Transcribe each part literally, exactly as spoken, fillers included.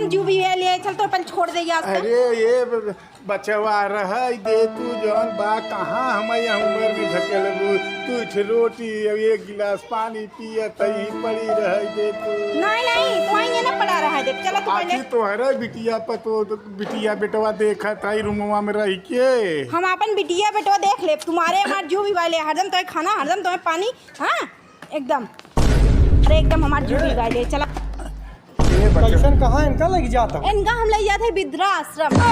जू भी है, ले चल, तो अपन छोड़ दे आज तक। अरे, ये ब-, बचवा रहइ दे तू, जौन बा, कहाँ हमइ यह उमर में ढकेलबू? तू एक ठे रोटी, अब एक गिलास पानी पियत ही पड़ी रहइ दे तू। नहीं, नहीं, तू वहीं ये ना पड़ा रहइ दे। चला तू पहले। आखिर तोहरे बिटिया पतो, बिटिया बेटवा देखत हई रूमवा में रहि के। हम अपन बिटिया बेटवा देख लेब। तुम्हारे हमार जू भी वाले, हरदम तोहे खाना, हरदम तोहे पानी। हाँ, एकदम। अरे एकदम हमार जू भी वाले। चला। ए बच्चा। कैसन, कहाँ इनका लइ जात हो? इनका हम लइ जात है वृद्धाश्रम।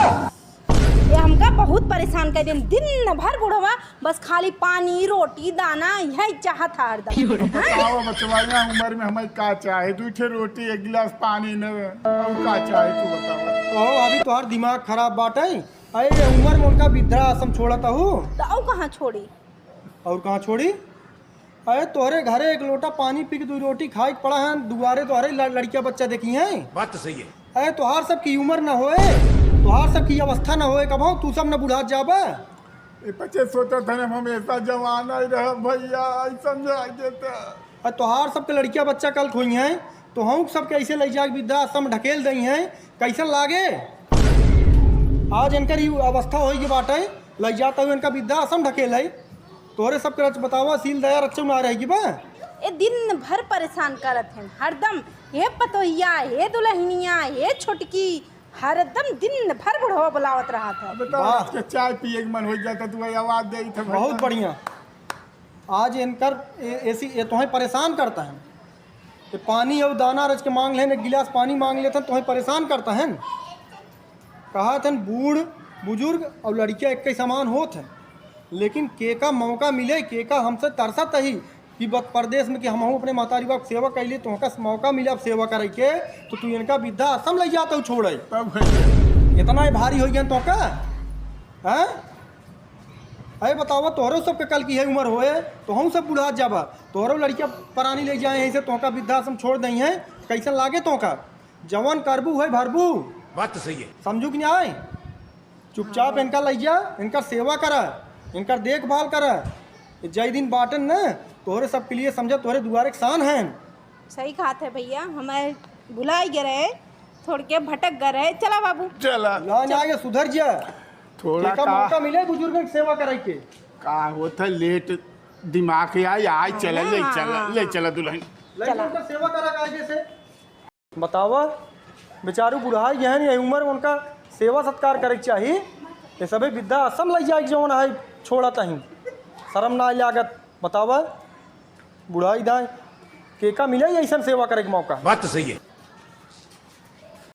ये हमका बहुत परेशान कर देन। दिन भर बुढ़वा बस खाली पानी, रोटी, दाना यही चाहत है हरदम। बताओ बचवा, यह उमर में हमइ का चाहे? दुइ ठे रोटी, एक गिलास पानी न, अउ का चाहे तू बताओ? ओहो भाभी, तोहार दिमाग खराब बाटइ। अरे, ये उमर में उनका वृद्धाश्रम छोड़त हू? त अउ कहाँ छोड़ी? अउर कहाँ छोड़ी? अरे, तोहरे घरे एक लोटा पानी पी के दुइ रोटी खाइ के पड़ा है, दुआरे तोहरे ल-, लड़किया बच्चा देखी हैं। बात तो सही है। अरे, तोहार सब की उमर न होए, तोहार सब की अवस्था न होए, कबहूँ तू सब न बुढ़ात जाबा। ए, पचे सोचत हन, हम हमेशा जवान आइ रह भइया, आई समझाइ देता। अरे, तोहार सबके लड़किया बच्चा कल खोई हैं, तोहूँ सबके ऐसे लइ जाके वृद्धाश्रम ढकेल दई हैं, कैसन लागे? आज इनकर ई अवस्था होइ गई बाटइ, लइ जात हू इनका वृद्धाश्रम ढकेलइ। तोहरे सबके रच बतावा, सील दया रच्चउ ना रहि गइ बा। ए दिन भर परेशान करत हैं, हरदम, "हे पतोहिया, हे दुलहिनिया, हे छोटकी", हरदम दिन भर बुढ़वा बुलावत रहत है। बताओ, वाह। आज के चाय पिए के मन होइ जाता, तू आवाज देत है भाई। बहुत बढ़िया। आज इनकर ए-, ऐसी, ये तोहें परेशान करत हैं। ये पानी अउ दाना रच के माँग लेन, एक गिलास पानी माँग लेत हैं, तोहें परेशान करत हैं। कहत हैं, बूढ़, बुजुर्ग अउ लड़किया एक्के समान होत हैं, लेकिन केका मौका मिले, केका हमसे तरसत ही कि ब-, परदेस में कि हमहूँ अपने महतारी बाप के सेवा कइली, तोहका मौका मिले अब सेवा करइ के, तो तू इनका वृद्धाश्रम लइ जात हू छोड़इ। तब भइया। इतना ही भारी होइ गया तोहका, हैं? अरे बतावा, तोहरो सबके कल की है उमर होए, तोहूँ सब बुढ़ात जाबा, तोहरो लड़किया परानी लइ जाए, ऐसे तोहका वृद्धाश्रम छोड़ दई हैं, कैसन लागे तोहका? जवन करबू, वही भरबू। बात तो सही है। समझू कि नाहीं? चुपचाप इनका लइ जा, इनकर सेवा करा, इनकर देखभाल करा। जय दिन बाटन न, तोहरे सबके लिए समझा, तोहरे दुआरे के शान हैं। सही कहत है भइया, हमइ भुलाइ गए रहे, थोड़ के भटक गए रहे। चला बाबू। चला। ना, ना, ये सुधर जा। थोड़ा केका का मौका मिले बुजुर्गन के सेवा करइ के। का होत है, लेट दिमाग के आई, आई हाँ, चला, ले हाँ, चला, हाँ, ले हाँ। चला दुलहिन। लेकिन चला। उनकर सेवा करा कायदे से। बतावा, बेचारू बुढ़ाइ गए हैं, यही उमर में उनका सेवा सत्कार करइ के चाही। ये सभे वृद्धाश्रम लइ जाए के जवन है, छोड़त ही। शर्म ना लागत, बतावा। बुढ़ाइ दाई, केका मिले अइसन सेवा करइ के मौका? बात तो सही है।